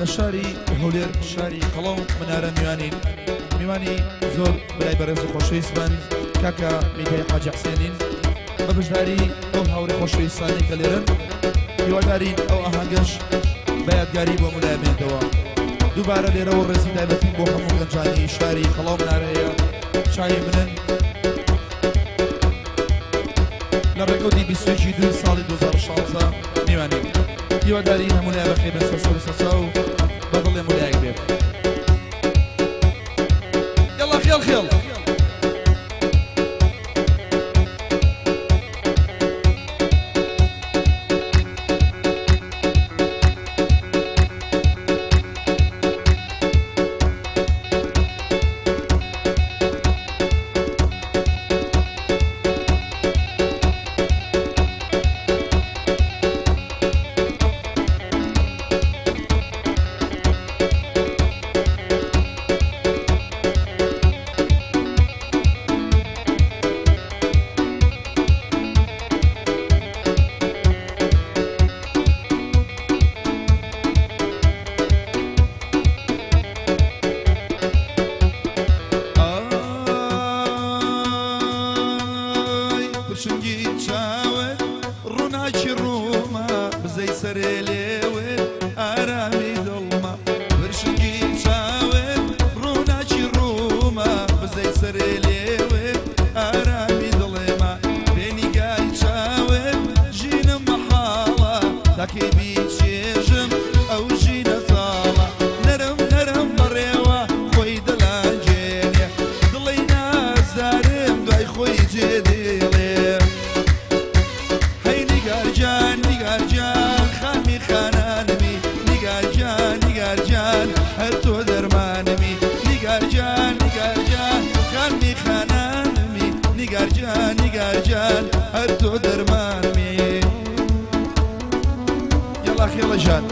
لە شاری هەولێر، شاری قەڵا و منارە میوانین، میوانی زۆر برای بەڕێز و خۆشەویستمان کاکە میدیای حاجی حسێنین بە بەشداری ئەو هاوڕێ خۆشەویستانەی کە لێرەن. هیوادارین ئەو ئاهەنگەش بە یادگاری بۆ مولای بێنێتەوە. دووبارە لێرەوە ڕێزی تایبەتیم بۆ هەموو گەنجانی شاری قەڵا و منارە هەیە، چاوی منن. لە ڕێکەوتی 21 دووی ساڵی 2016 میوانین. هیوادارین هەموو لای بەخێر بێن، سەر و سەرچاو بە دڵێ هەموو لایەک بێت. یەڵا خێڵ خێڵ. ئای پرشنگی چاوت ڕووناکی ڕوومە، بزەی سەرێ لێوت ئارامی دڵمە. پرشنگی چاوت ڕووناکی ڕوومە، بزەی سەرێ لێوت ئارامی دڵێمە. بێ نیگای چاوت ژینم مەحاڵە، تاکەی بیچێژم ئەو ژینە تاڵە. نەرم نەرم بەڕێوە خۆی دەلانجێنێ، دڵی نازدارم دوای خۆی جێ دێڵێ. هەی نیگار گیان، نیگار گیان، خانمی خانانمی. نیگار گیان، نیگار گیان، هەر تۆ دەرمانمی. نیگار گیان، نیگار گیان، خانمی خانانمی. نیگار گیان، نیگار گیان، هەر تۆ دەرمانمی. یەڵا خێڵە ژان.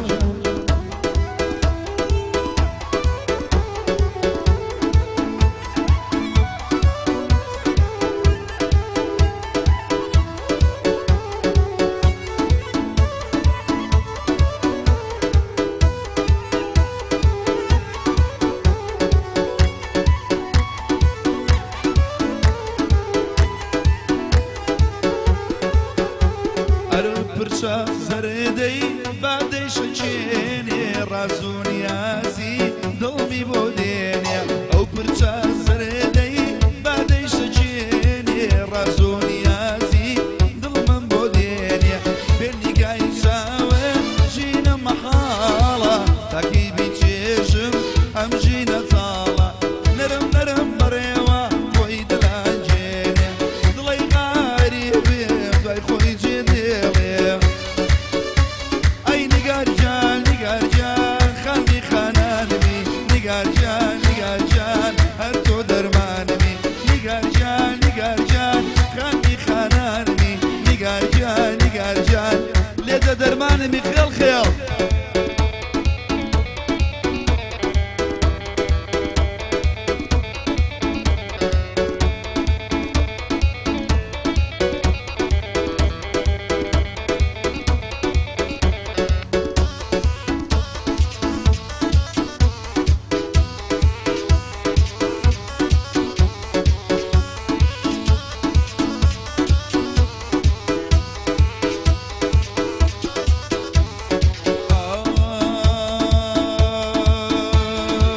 ئەرو پرچە زەرێدەی بادەی شەکێنێ، ڕاز و نیازی دڵمی بۆ دێنێ. ئەو پرچە زەرێدەی بادەی شەکێنێ، ڕاز و نیازی دڵمم بۆ دێنێ. بێ نیگای چاوە ژینە مەحاڵە، تاکی بیچێژم ئەم ژینە تاڵە. نەرم نەرم بەڕێوە خۆی دەلانجێنێ، دڵی غاری بێم دوای خۆی جێ دێڵێ. ئەی نیگار گیان، نیگار گیان، خانمی خانانمی. نیگار گیان، نیگار گیان، هەر تۆ دەرمانمی. نیگار گیان، نیگار گیان، خانمی خانانمی. نیگار گیان، نیگار گیان، لێدە دەرمانمی. خێڵ خێڵ.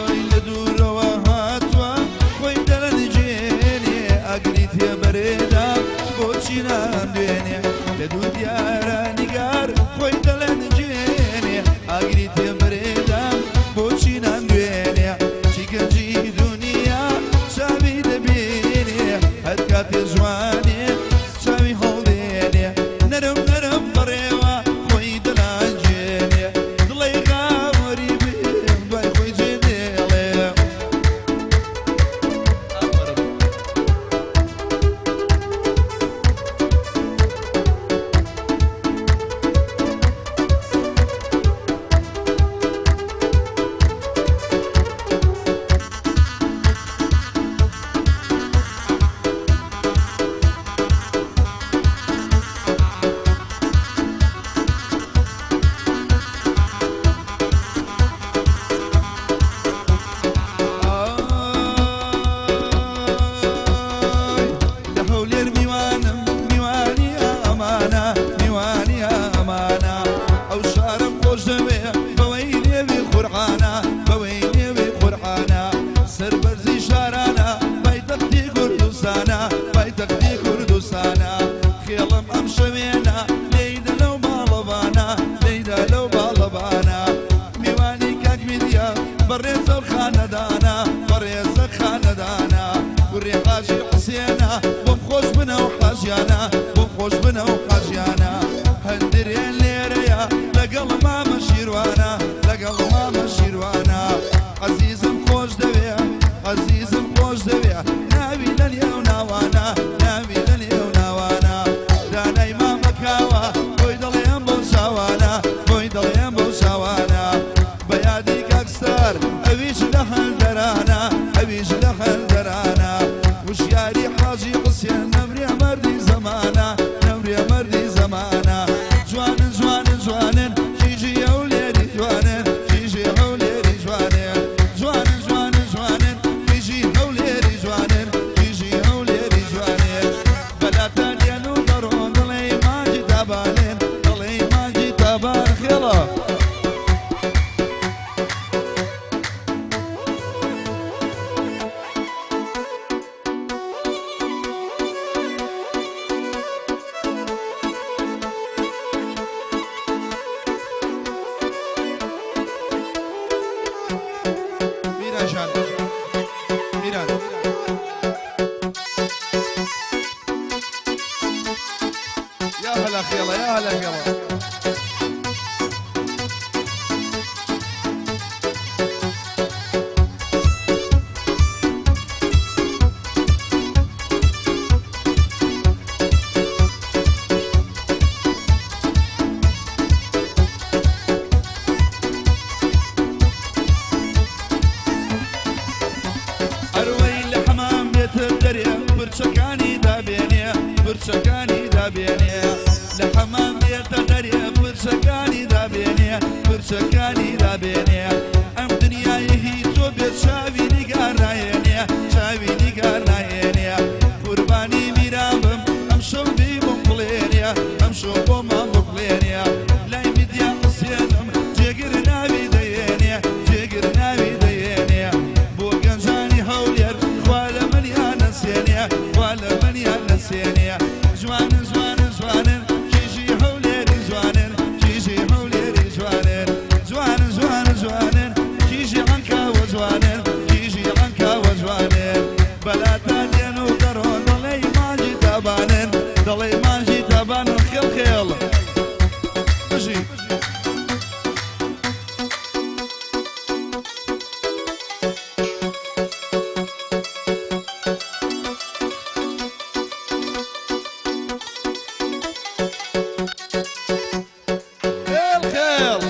ئای لە دوورەوە هاتووە خۆی دەرەنجێنێ، ئاگری تێبەرێدا بۆچی نامدوێنێ. لە دوور دیارە نیگار خۆی دەلەنجێنێ، ئاگری تێبەرێدا بۆچی نامدوێنێ. چی گەنجی دونیا چاوی دەبینێ، هەر کاتێ جوانێ چاوی هەڵدێنێ. نەرم نەرم بەڕێوە خۆی دەلانجێنێ، دڵی غاوەری بێم دوای خۆی جێ دێڵێ. ئافەرم. حاجیانە بۆم خۆش بن ئەو حاجیانە هەندرێن لێرەیە لەگەڵ مامە شیروانە لەگەڵ مامە شیروانە عەزیزم خۆش دەوێ عەزیزم خۆش دەوێ ناوی لە نێو ناوانە ناوی لە نێو ناوانە دانای مامە کاوە بۆی دەڵێم بەو چاوانە بۆی دەڵێم بەو چاوانە بە یادی کاک ستار ئەویش لە هەندەرانە ئەویش لە هەندەرانە وشیاری حاجی حوسێن نەمرێ مەردی زەمانە نەمرێ مەردی زەمانە جوانن جوانن جوانن کیژی هەولێری جوانن کیژی هەولێری جوانن جوانن جوانن جوانن کیژی هەولێری جوانن کیژی هەولێری جوانن بەلاتان دێن و دەڕۆن دڵێی مانگی تابانن دڵێی مانگی تابان خێڵە. میران جان میران یا هەلا خێڵە یا هەلا خێڵە. ئەروەی لە حەمام بێتە دەرێ پرچەکانی دابێنێ پرچەکانی دابێنێ لە حەمام بێتە دەرێ پرچەکانی دابێنێ پرچەکانی دابێنێ ئەم دنیای هی تۆ بێت چاوی نیگار نایێنێ چاوی نیگار نایێنێ قوربانی میران بم ئەم شەو بی بمقڵێنێ ئەم شەو بۆمان بقڵێنێ لای میدیا حوسێنم جێگر ناوی دەیێنێ جێگر ناوی دەیێنێ بۆ گەنجانی هەولێر خوا لە منیان نەسێنێ خوا لە منیان نەسێنێ جوانن جوانن جوانن کیژی هەولێری جوانن کیژی هەولێری جوانن جوانن جوانن جوانن کیژی عەنکاوە جوانن کیژی عەنکاوە جوانن بەلاتا دێن و دەڕۆن دەڵێی مانگی تابانن دەڵێی مانگی تابانن خێڵ خێڵ بژی. خێڵ خێڵ.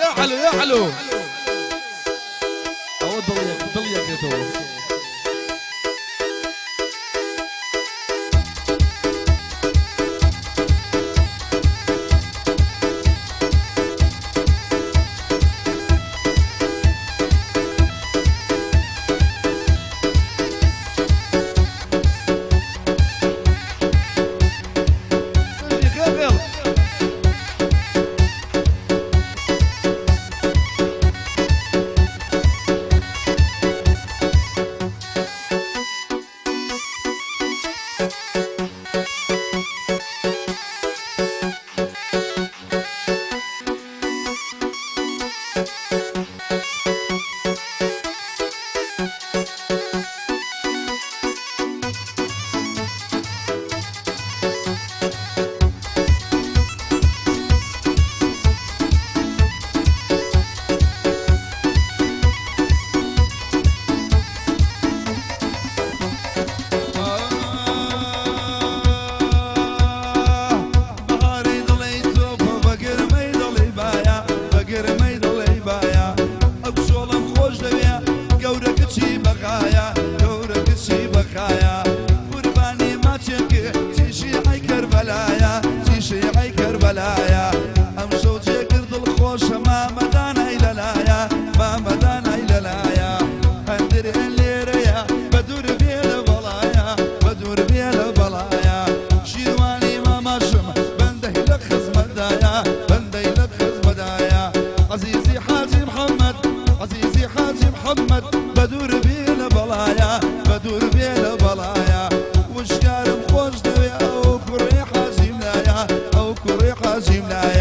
یا حلو یا حلو. ئەوە دڵیەک دڵیەکێتەوە. بژی خێڵ خێڵ. بەهارەی دڵی تۆ بۆ بە گرمەی دڵی بایە بە گرمەی دڵی بایە ئەو کچۆڵەم خۆش دەوێ گەورە کچی بەغایە گەورە کچی بەغایە قوربانی ماچێک چی شیعەی کەربەلایە چی شیعەی کەربەلایە ئەم شەو جێگر دڵ خۆشە مامەدانای لەلایە مامەدانای لەلایە هەندرێن لێرەیە بە دوور بێ لە بەڵایە بە دوور بێ لە بەڵایە شیروانی ماماشم بەندەی لە خزمەتدایە بەندەی لە خزمەتدایە عەزیزی حاجی محەممەد عەزیزی حاجی محەممەد بە دوور بێ لە بەڵایە بە دوور بێ لە بەڵایە وشکارم خۆش دەوێ ئەو کوڕی حاجیم لایە ئەو کوڕی حاجیم لایە.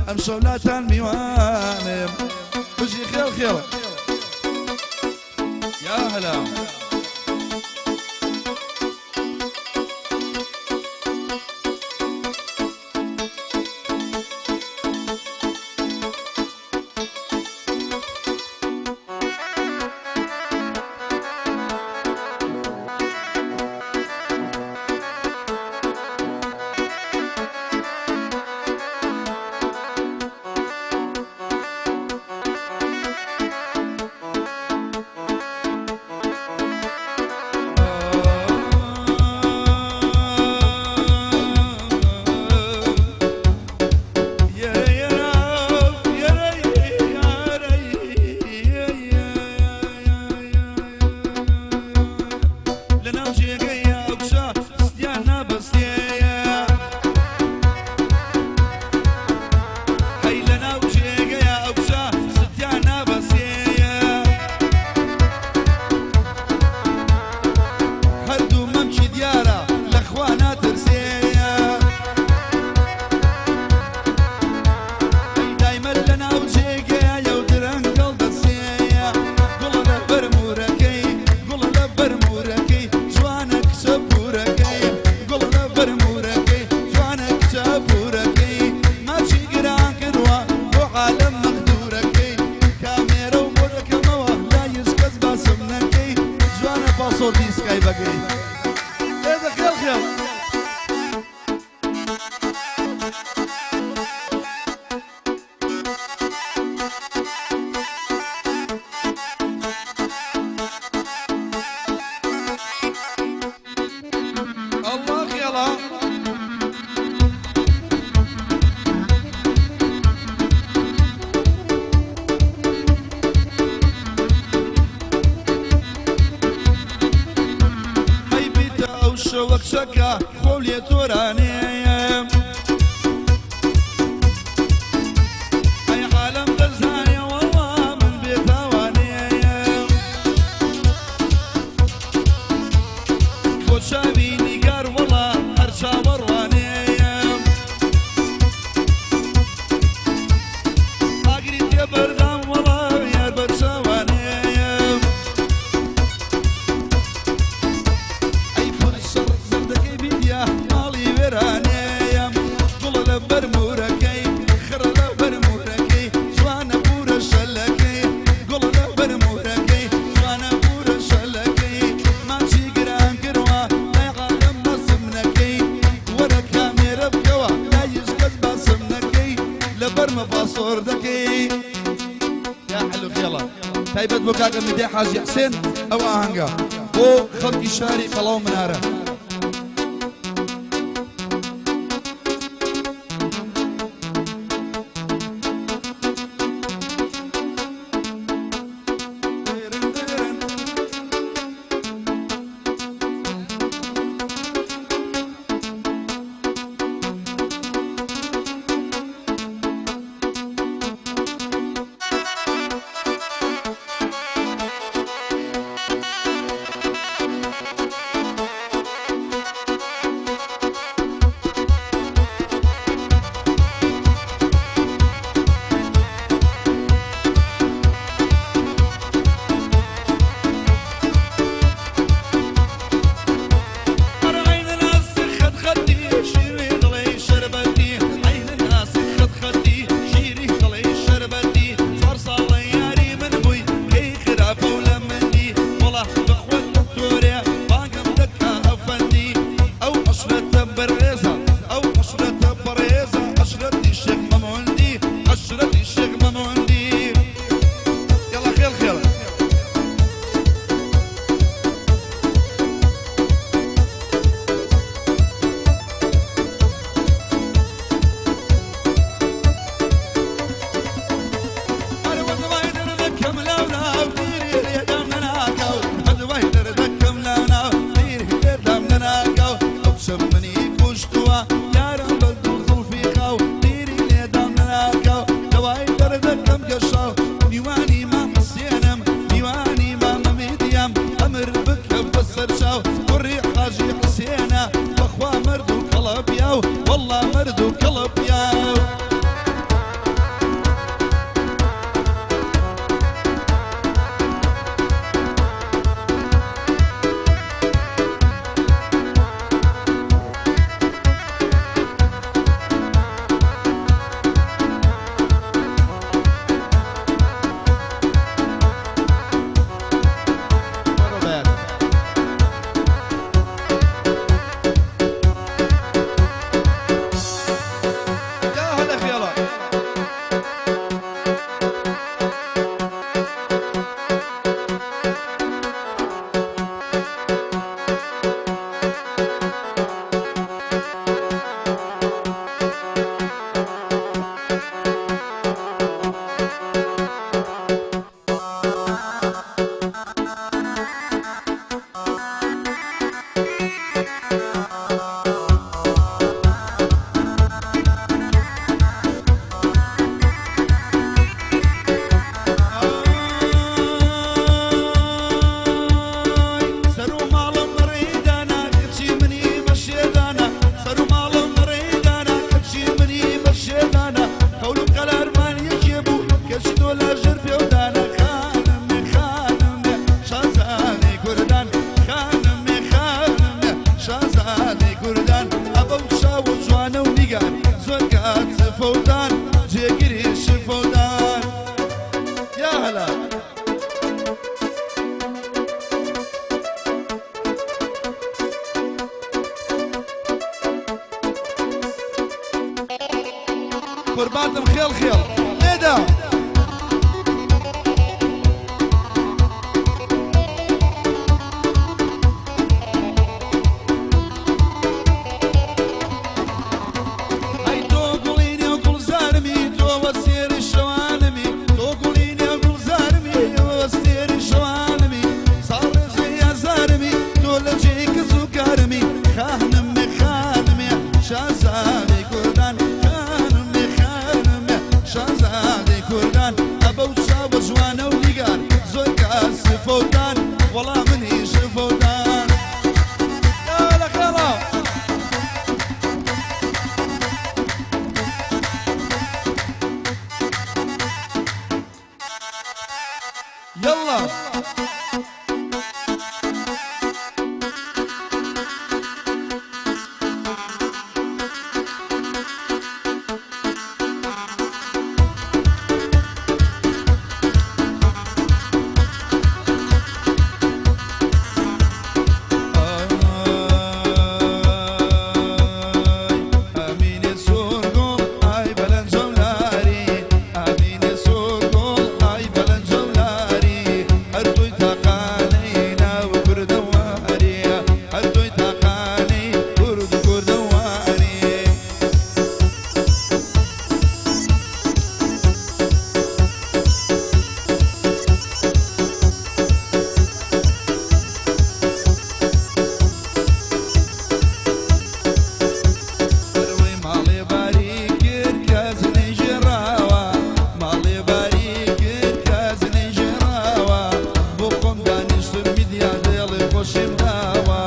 ئەمشەو لاتان میوانم. بژی خێڵ خێڵ. یا هەلا. لەناو جێگەی ئەو کچە ستیان نابەستێیە. هەی لەناو جێگەی ئەو کچە ستیان نابەستێیە. هەردوو مەمکی دیارە لە خوا ناترسێیە. هەی دایمە لەناو جێگەیە و درەنگ هەڵدەسێیە. گوڵە لەبەر مورەکەی، گوڵە لەبەر مورەکەی، جوانە کچە پورەکەی. گوڵە لەبەر مورەکەی، جوانە کچە پورەکەی. ماچی گران کردووە بۆ عالەم مەغدورەکەی. کامێرە و بۆ دەکەمەوە لایش کەس باسم نەکەی. جوانە پاسۆردی سکایبەکەی. ئێدە خێڵ خێڵ. ئەڵڵا خێڵە. هەی بیتە ئەو شەوە کچەکە خۆو لێ تۆرانێیە. ئەی عالەم دەزانێ وەڵا من بێتاوانێیە. بۆ چاوی نیگار وەڵا هەر چاوەڕوانێیە. ئاگری تێبەردام وەڵا یار بە چاوانێیە. ئەی پڕ شەڕ زەردەکەی بیدیا ماڵی وێرانەیە. گوڵە لەبەر مورەکەی، خڕە لەبەر مورەکەی، جوانە پورە شەلەکەی. گوڵە لەبەر مورەکەی، جوانە پورە شەلەکەی. ماچی گران کردووە لای عالەم باسم نەکەی. وەرە کامێرە بکەوە لایش کەس باسم نەکەی. لەبەرمە پاسۆر دەکەی. یا حەلو خێڵە. تایبەت بۆ کاکە میدیای حاجی حسێن ئەو ئاهەنگە بۆ خەڵکی شاری قەڵا و منارە. عين الناس خد خدي شيري ضلي شربتي. عين الناس خد خدي شيري ضلي شربتي. صار صار ياري من بوي كي خرافة ولا مندي. والله بخوت دكتوريا باقم دكا أفندي. أو عشرة بريزة، أو عشرة بريزة، عشرة الشيخ ممعندي، عشرة الشيخ ممعندي. يلا خير خير. والله مرد وكلب ياو. فەوتان جێگری شفەوتان یا هەلا. قوربانتم خێڵ خێڵ لێدە. ئەی تۆ گوڵی نێو گوڵزارمی تۆ وەستێری شەوانمی تۆ گوڵی نێو گوڵزارمی وەستێری شەوانمی ساڵێژەی ئازارمی تۆ لە جێی کەس و کارمی خانمێ خانمێ شازادەی کوردان خانمێ خانمێ شازادەی کوردان ئەبە و چاوە جوانە و نیگار زۆر کەس فەوتان وەڵا منیش فەوتان یا لە خێڵە. يلا ئەمینێ سۆرگوڵ ئای بەلەنجەولاری ئەمینێ سۆرگوڵ ئای بەلەنجەولاری هەر تۆی تاقانەی ناو کوردەواری هەر تۆی تاقانەی کورد کوردەواری. دەروەی ماڵێ باری کرد کەس نەیژێڕاوە ماڵێ باری کرد کەس نەیژێڕاوە بۆ خۆم دانیشتم میدیا دێڵێ خۆشیم داوە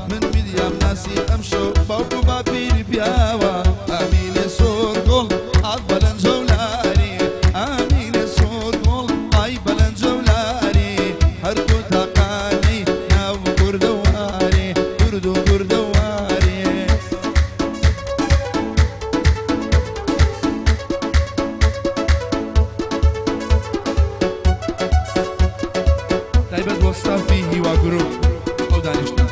من میدیام ناسی ئەمشەو باوک و باپیری پیاوە ئامینێ سۆرگوڵ ئاخ بەلەنجەولاری ئامینێ سۆرگوڵ ئای بەلەنجەولاری هەر تۆ تاقانەی ناو کوردەواری کورد و کوردەواری. تایبەت بۆ ستافی هیوا گروپ ئەو دانیشتنە.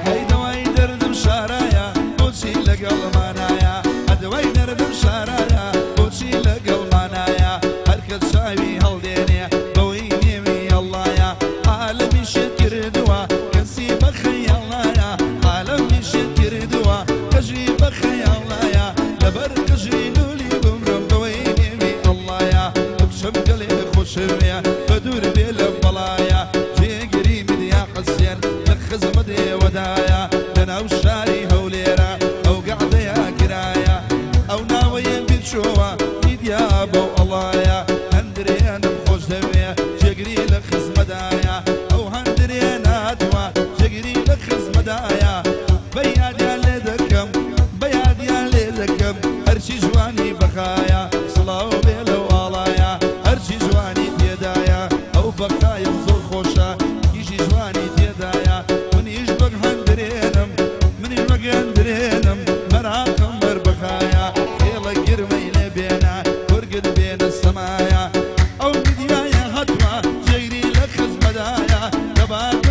هەی دەوای دەردم شارایە بۆچی لەگەڵمانایە ئەدوای دەردم شارایە بۆچی لەگەڵمانایە هەرکەس چاوی هەڵدێنێ بەوەی نێوی ئەڵڵایە عالەمی شێت کردووە کەسی بەخەیاڵایە عالەمی شێت کردووە قژی بەخەیاڵایە لەبەر قژی لولی بمرم بەوەی نێوی ئەڵڵایە بچم گەلێ خۆشەوێ بەدوور بێ لەم بەڵایە جێگری میدیا حسێن لە خزمەت ئێوەدایە لەناو شاری هەولێرە ئەو گەعدەیە کرایە ئەو ناوەیە بیرچۆوە میدیا بەو ئەڵایە هەندرێنم خۆش دەوێ جێگری لە خزمەدایە ئەو هەندرێ ناتوە جێگری لە خزمەدایە بەیادیان لێ دەکەم بەیادیان لێ دەکەم هەرچی جوانی بەخایە سڵاو بێ لەو ئاڵایە هەرچی جوانی تێدایە ئەو بەخایەم زۆر خۆشە کیژی جوانی تێدایە منیش بەگ هەندرێنم منیش بەگ هەندرێنم مەراقم بەر بەخایە خێڵە گرمەی لێ بێنە کورگت بێنە سەمایە ئەو میدیایە هەتوە جێگری لە خزمەدایە دەبا.